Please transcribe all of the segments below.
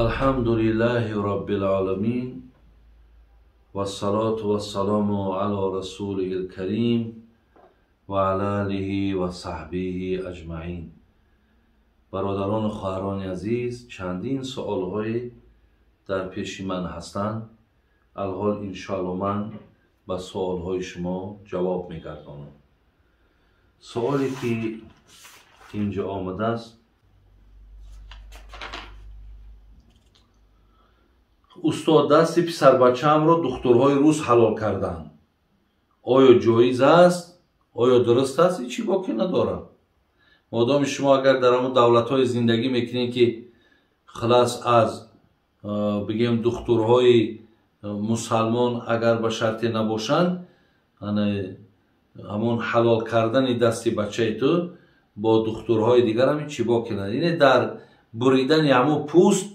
Алҳамдулиллаҳи роббил оламин вассалоту вассаламу ало расулиҳил карим ва ала алиҳи ва саҳбиҳи аҷмаин. Бародарону хоҳарони азиз, чандин суолҳое дар пеши ман ҳастанд. Алҳол иншоалло ман ба суолҳои шумо ҷавоб мегардонам. Суоле ки инҷо омадааст: устод, дасти писарбачаамро духтурҳои рус ҳалол карданд. Оё ҷоиз аст? Оё дуруст аст? Ҳеҷ чӣ боке надорам. Модоми шумо агар дар ҳамон давлатҳои зиндагӣ мекунед, ки хилас аз бигем духтурҳои мусалмон агар ба шарте набошанд, ҳамон ҳалол кардани дасти бачаи ту бо духтурҳои дигар ҳам чӣ боке надорад. Ине дар буридани ҳамон пӯст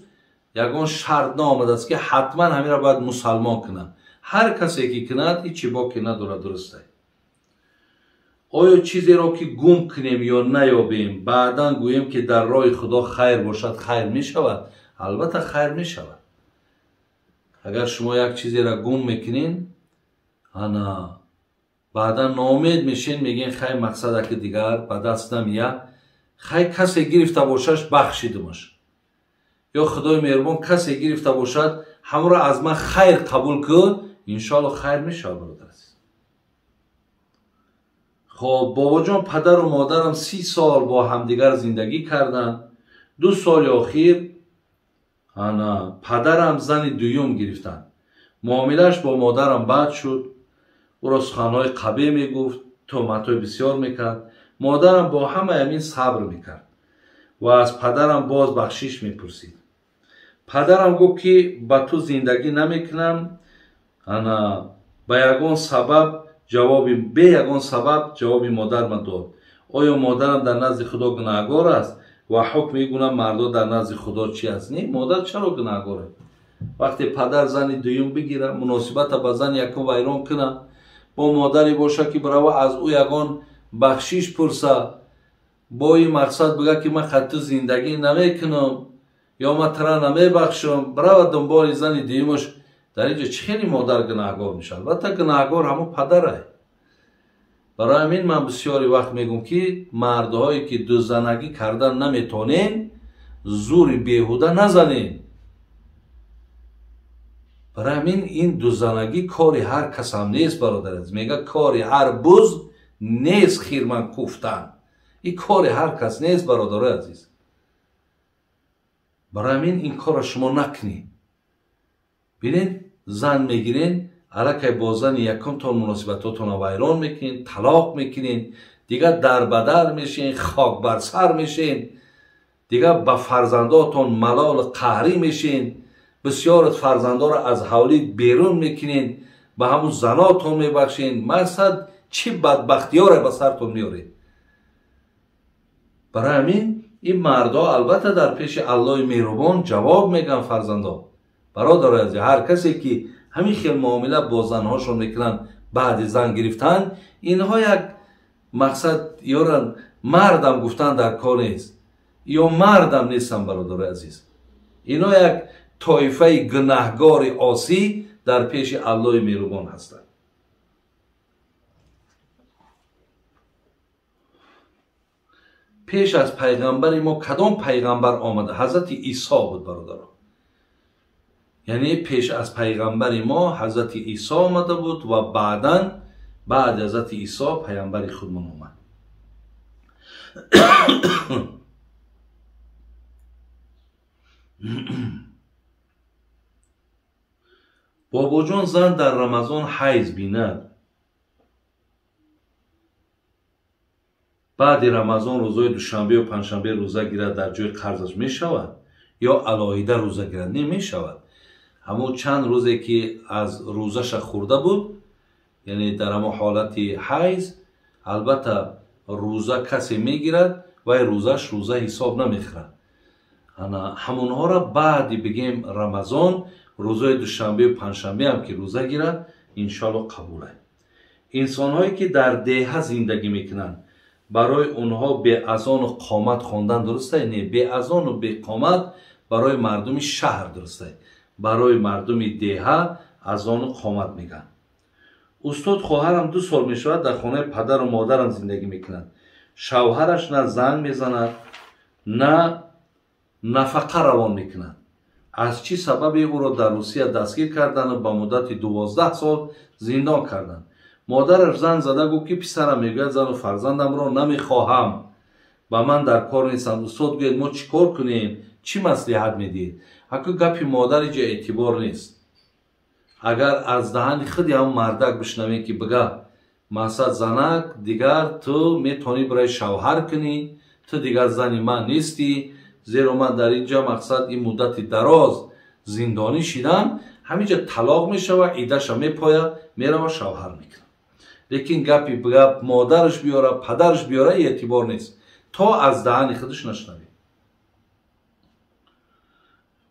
ягон шарт наомадааст, ки ҳатман ҳаминро бояд мусалмон кунад. Ҳар касе ки кунад, ҳеҷ чӣ боке надорад, дуруст аст. Оё чизеро ки гум кунем ё наёбем, баъдан гӯем, ки дар роҳи Худо хайр бошад, хайр мешавад? Албатта хайр мешавад. Агар шумо як чизеро гум мекунед, ана баъдан ноумед мешен, мегӯен хай мақсада ки дигар ба даст намеяд, хай касе гирифта бошаш бахшидумаш, ё Худои меҳрубон касе гирифта бошад, ҳамро аз ман хайр қабул кун, иншоалло хайр мешавад, бародар азиз. Хоб, бобоҷон, падару модарам 30 сол бо ҳамдигар зиндагӣ карданд. 2 соли охир ана падарам зани дуюм гирифтанд. Муомилааш бо модарам бад шуд. Ӯро суханҳои қабеҳ мегуфт, туҳматҳои бисёр мекард. Модарам бо ҳамаи ҳамин сабр мекард ва аз падарам боз бахшиш мепурсид. Падарам гуфт, ки ба ту зиндагӣ намекунам, ана ба ягон сабаб ҷавоби бе ягон сабаб ҷавоби модарма дод. Оё модарам дар назди Худо гунаҳгор аст ва ҳукми ин гуна мардо дар назди Худо чи аст? Не, модар чаро гунаҳгор аст? Вақте падар зани дуюм бигира, муносибата ба зани якум вайрон куна, бо модаре боша, ки барава аз ӯ ягон бахшиш пурса, бо ин мақсад бига, ки ман хатту зиндагӣ намекунам ё ман тара намебахшам, барава дунболи зани дуюмаш, дар инҷо чӣ хеле модар гунаҳгор мешавад? Албатта гунаҳгор ҳамон падарае. Барои ҳамин ман бисёри вақт мегӯм, ки мардҳое ки дузанагӣ кардан наметонен, зури беҳуда назанен. Барои ҳамин ин дузанагӣ кори ҳар касам нест, бародар азиз. Мега кори ҳар буз нест хирман куфтан. Ин кори ҳар кас нест, бародарои азиз. Барои ҳамин ин корро шумо накунед. Бинед, зан мегирен, аллакай бо зани якумтон муносибатотонро вайрон мекунед, талоқ мекунед, дигар дарбадар мешен, хок бар сар мешен, дигар ба фарзандотон малолу қаҳрӣ мешен, бисёр фарзандоро аз ҳавлӣ берун мекунед, ба ҳамун занотон мебахшен. Мақсад чӣ бадбахтиёре ба сартон меоред. Барои ҳамин ин мардҳо албатта дар пеши Аллоҳи меҳрубон ҷавоб мегӯянд фарзандо. Бародарои азиз, ҳар касе ки ҳамин хел муомила бо занҳошон мекунанд баъди зан гирифтан, инҳо як мақсад ёран мардам гуфтан дар кор нест, ё мардам нестам, бародарои азиз. Инҳо як тоифаи гунаҳгори осӣ дар пеши Аллоҳи меҳрубон ҳастанд. Пеш аз пайғамбари мо кадом пайғамбар омада? Ҳазрати Исо буд, бародаро. Яъне пеш аз пайғамбари мо ҳазрати Исо омада буд ва баъдан баъди ҳазрати Исо пайғамбари худмон омад. Бобоҷон, зан дар Рамазон ҳайз бинад, баъди Рамазон рӯзҳои душанбею панҷшанбе рӯза гирад, дар ҷои қарзаш мешавад ё алоҳида рӯза гирад? Не, мешавад. Ҳамон чанд рӯзе ки аз рӯзаша хӯрда буд, яъне дар ҳамон ҳолати ҳайз, албатта рӯза касе мегирад, вай рӯзаш рӯза ҳисоб намехӯрад. Ана ҳамонҳоро баъди бигем Рамазон рӯзҳои душанбею панҷшанбе ҳам ки рӯза гирад, иншоалло қабул аст. Инсонҳое ки дар деҳа зиндагӣ мекунанд, барои онҳо беазону қомат хондан дуруст аст? Не, беазону беқомат Барои мардуми шаҳр дуруст аст, барои мардуми деҳа азону қомат мегӯянд. Устод, хоҳарам 2 сол мешавад дар хонаи падару модарам зиндагӣ мекунад. Шавҳараш на занг мезанад, на нафақа равон мекунад. Аз чӣ сабабе ӯро дар Русия дастгир карданду ба муддати 12 сол зиндон карданд? Модараш занг зада гуфт, ки писарам мегӯяд зану фарзандамро намехоҳам, ба ман дар кор нестанд. Устод, гӯед мо чӣ кор кунем, чӣ маслиҳат медиҳед? Аку гапи модар иҷа эътибор нест. Агар аз даҳани худи ҳам мардак бишнавем, ки бига мақсад занак, дигар ту метавонӣ барои шавҳар кунӣ, ту дигар зани ман нестӣ, зеро ман дар инҷа мақсад ин муддати дароз зиндонӣ шидам, ҳаминҷа талоқ мешава, идаша мепоя, мерава шавҳар мекунад. Лекин гапи гап модараш биёра, падараш биёра эътибор нест, то аз даҳани худаш нашнавӣ.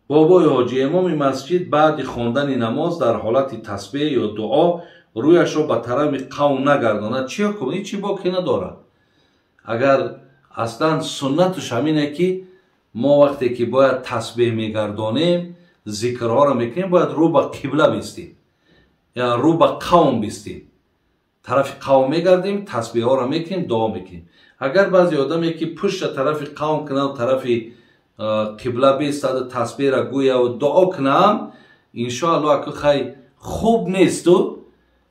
Бобои ҳоҷи, имоми масҷид баъди хондани намоз дар ҳолати тасбеҳ ё дуо рӯяшро ба тарафи қавм нагардонад, чӣ ҳукм? Ҳеҷ чӣ боке надорад. Агар аслан суннаташ ҳамине, ки мо вақте ки бояд тасбеҳ мегардонем, зикрҳоро мекунем, бояд рӯ ба қибла бистем, яъне рӯ ба қавм бистем, тарафи қавм мегардем, тасбеҳҳоро мекунем, дуо мекунем. Агар баъзе одаме ки пушта тарафи қавм кунад, тарафи қибла бистаду тасбеҳро гӯяву дуо кунам, иншоаллоҳ аку хай хуб несту,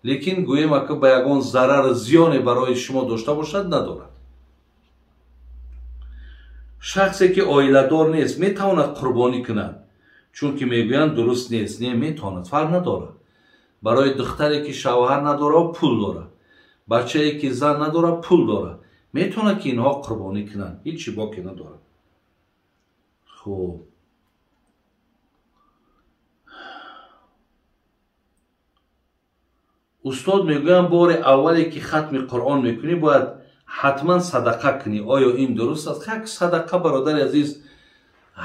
лекин гӯем аку ба ягон зарару зиёне барои шумо дошта бошад надорад. Шахсе ки оиладор нест метавонад қурбонӣ кунад, чунки мегӯянд дуруст нест. Не, метавонад, фарқ надорад. Барои духтаре ки шавҳар надорад пул дорад, бачае ки зан надорад пул дорад, метавонад ки инҳо қурбонӣ кунанд, ҳеҷ чӣ боке надорад. Хуб, устод мегӯянд бори аввале ки хатми Қуръон мекунӣ бояд ҳатман садақа кунӣ. Оё ин дуруст аст? Хак садақа, бародари азиз,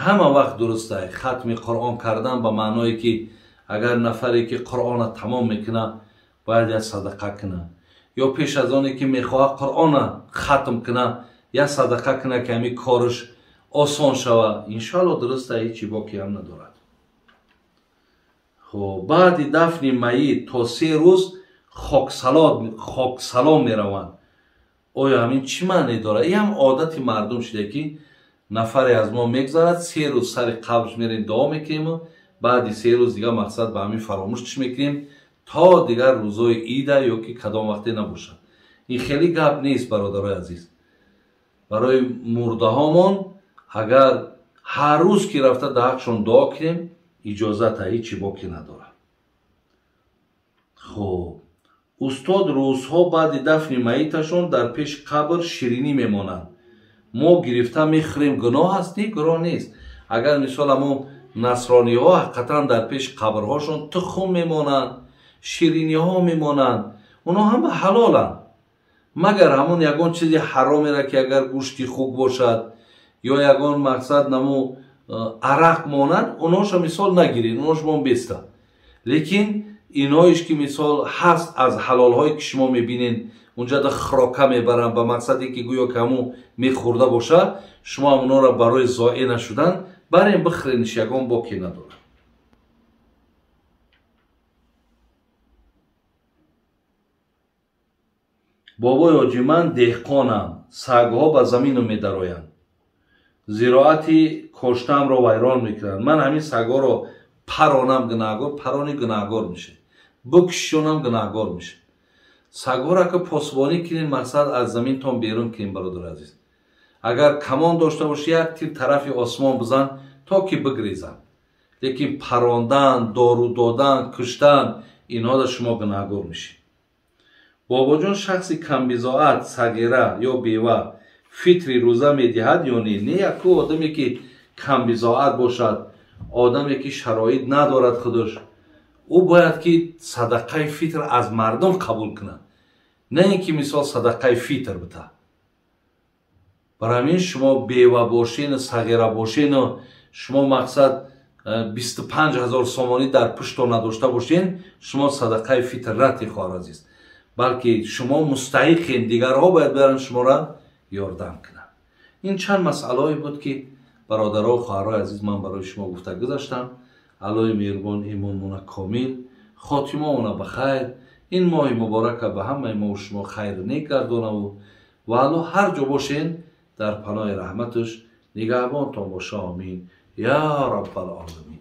ҳама вақт дуруст аст. Хатми Қуръон кардан ба маъное ки агар нафаре ки Қуръонро тамом мекунад бояд як садақа кунад, ё пеш аз оне ки мехоҳад Қуръонро хатм кунад як садақа кунад, ки ҳамин кораш осон шавад. Иншоалло дуруст аст, ҳеҷ чӣ боке ҳам надорад. Хуб, баъди дафни майит то 3 рӯз хоксалом мераванд. Оё ҳамин чӣ маъне дорад? Ин ҳам одати мардум шуда, ки нафаре аз мо мегзарад, 3 рӯз сари қабрш мерем, дуо мекунем, баъди 3 рӯз дигар мақсад ба ҳамин фаромӯшш мекунем то дигар рӯзои ида ё ки кадом вақте набошад. Ин хеле гап нест, бародарои азиз. Барои мурдаҳомон агар ҳар рӯз ки рафта дар ҳақшон дуо кунем, иҷозата, ҳеҷ чӣ боке надорад. Хуб, устод, рӯзҳо баъди дафни майиташон дар пеши қабр ширинӣ мемонанд, мо гирифта мехӯрем, гуноҳ аст? Не, гуноҳ нест. Агар мисол ҳамон насрониҳо ҳақиқатан дар пеши қабрҳошон тухм мемонанд, шириниҳо мемонанд, онҳо ҳама ҳалоланд, магар ҳамон ягон чизи ҳаромеро ки агар гӯшти хук бошад ё ягон мақсад наму арақ монад, онҳоша мисол нагиред, онҳош мон беста. Лекин иноиш ки мисол ҳаст аз ҳалолҳое ки шумо мебинед, унҷа да хирока мебаранд ба мақсаде ки гӯё ки ҳамун мехӯрда бошад, шумо ҳам онҳоро барои зоеъ нашудан барем бихӯрениш, ягон боке надорад. Бобои ҳоҷи, ман деҳқонам, сагҳо ба замину медароянд, зироати коштаамро вайрон мекунанд. Ман ҳамин сагҳоро паронам гунаҳгор, парони гунаҳгор мешавад, букшонам гунаҳгор мешавад. Сагҳоро ки посбонӣ кунед, мақсад аз заминтон берун кунед, бародари азиз. Агар камон дошта бошӣ, як тир тарафи осмон бизан то ки бигрезанд. Лекин парондан, дору додан, куштан, инҳо да шумо гунаҳгор мешед. Бобоҷон, шахси камбизоат, сағира ё бева фитри рӯза медиҳад ё не? Не, яку одаме ки камбизоат бошад, одаме ки шароит надорад худаш, ӯ бояд ки садақаи фитр аз мардум қабул кунад, на ин ки мисол садақаи фитр бита. Барои ҳамин шумо бева бошену сағира бошену шумо мақсад 25 000 сомонӣ дар пушто надошта бошен, шумо садақаи фитр рати, хоҳар азиз, балки шумо мустаҳиқен, дигарҳо бояд баранд шуморо ёрдам кунанд. Ин чанд масъалаҳое буд ки Бародаро, хоҳарои азиз, ман барои шумо гуфта гузаштам. Аллоҳи меҳрубон имонмона комил, хотимаона ба хайр, ин моҳи муборака ба ҳамаи мо шумо хайр нек гардонаву ва Аллоҳ ҳар ҷо бошен, дар паноҳи раҳматаш нигаҳбонтон боша. Омин, я Раббал оламин.